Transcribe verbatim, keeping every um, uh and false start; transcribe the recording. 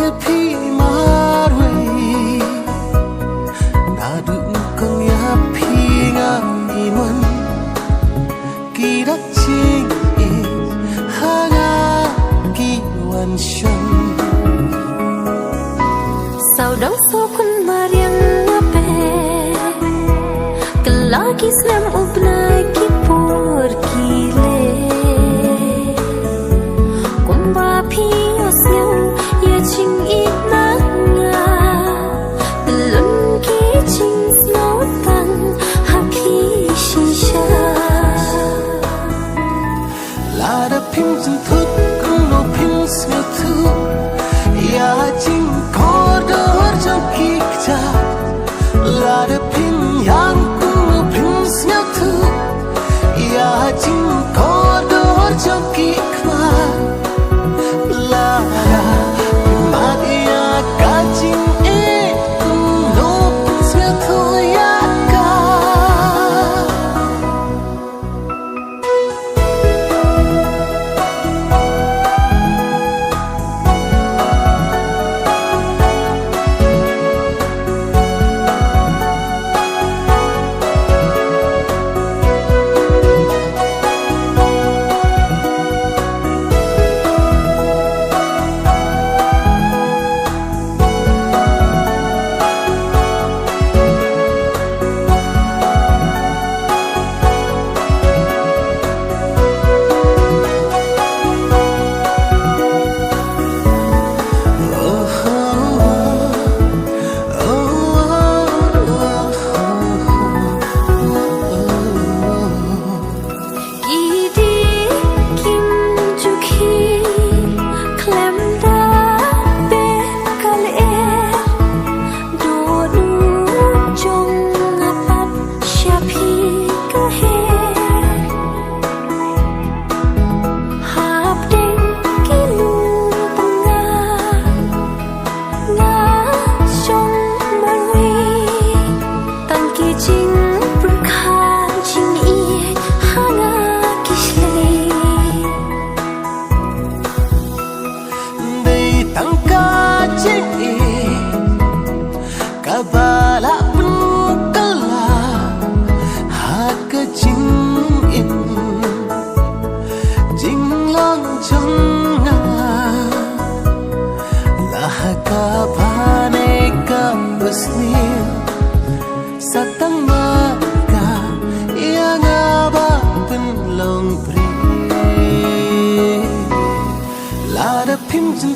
Phi marwei, naduh nyngkong ïa phi nga i mon, ki dak jingim ha nga ki wan shong. Sawdong sawkun mariang nga peit, kylla ki snem u bnai ki por ki leh. Kumba phi ïohsngew ïa jingïeit na nga, kyllon ki jingsngewtang ha phi shisha. Lada phim sngewthuh kumno phin sngewthuh ïa jingkordor jong ki kjat. Lada phin ïam kumno phin sngewthuh ïa jingkordor jong ki khmat. Lada phin mad ïa ka jingïeit kumno phin sngewthuh ïa ka. Ki dei kim ju khie khlem da beh ka lyer. Dohnud jong nga pat sha phi ka her. Hapdeng ki lum pyngan nga shong marwei. Tang ki jingpyrkhat jingïeit ha nga ki shlei. Dei tang ka jingïeit kaba la pynkylla ha ka jingim jinglong jong nga. La ha kaba ne kaba sniew sa tang marka ïa nga ba pynlong briew. Lada phim jin